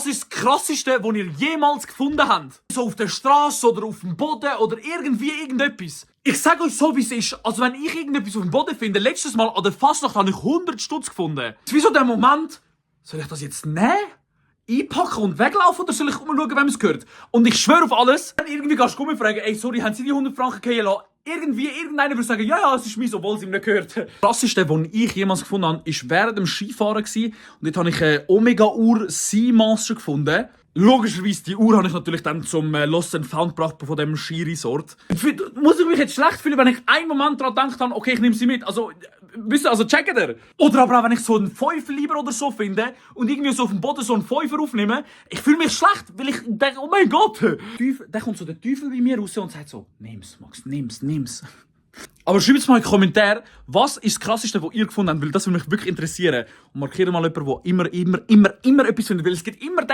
Was ist das Krasseste, was ihr jemals gefunden habt? So auf der Straße oder auf dem Boden oder irgendwie irgendetwas. Ich sage euch so, wie es ist. Also wenn ich irgendetwas auf dem Boden finde, letztes Mal an der Fasnacht habe ich 100 Stutz gefunden. Es ist wie so der Moment, soll ich das jetzt nehmen? Einpacken und weglaufen oder soll ich umschauen, wem es gehört? Und ich schwöre auf alles, wenn irgendwie gehst du fragen, ey, sorry, haben Sie die 100 Franken gehen lassen? Irgendeiner würde sagen, ja, es ist meins, obwohl es ihm nicht gehört. Das Krasseste, was ich jemals gefunden habe, war während dem Skifahren. Und dort habe ich eine Omega-Uhr Seamaster gefunden. Logischerweise, die Uhr habe ich natürlich dann zum Lost and Found gebracht von diesem Skiresort. Muss ich mich jetzt schlecht fühlen, wenn ich einen Moment daran gedacht habe, okay, ich nehme sie mit. Also, wisst ihr, also checkt ihr? Oder aber auch, wenn ich so einen Fünfer lieber oder so finde und irgendwie so auf dem Boden so einen Fünfer aufnehme, ich fühle mich schlecht, weil ich denke, oh mein Gott. Dann kommt so der Teufel bei mir raus und sagt so, nimm's, Max, nimm's. Aber schreibt mal in die Kommentare, was ist das Krasseste, was ihr gefunden habt, weil das würde mich wirklich interessieren. Und markiert mal jemanden, der immer etwas findet, weil es gibt immer den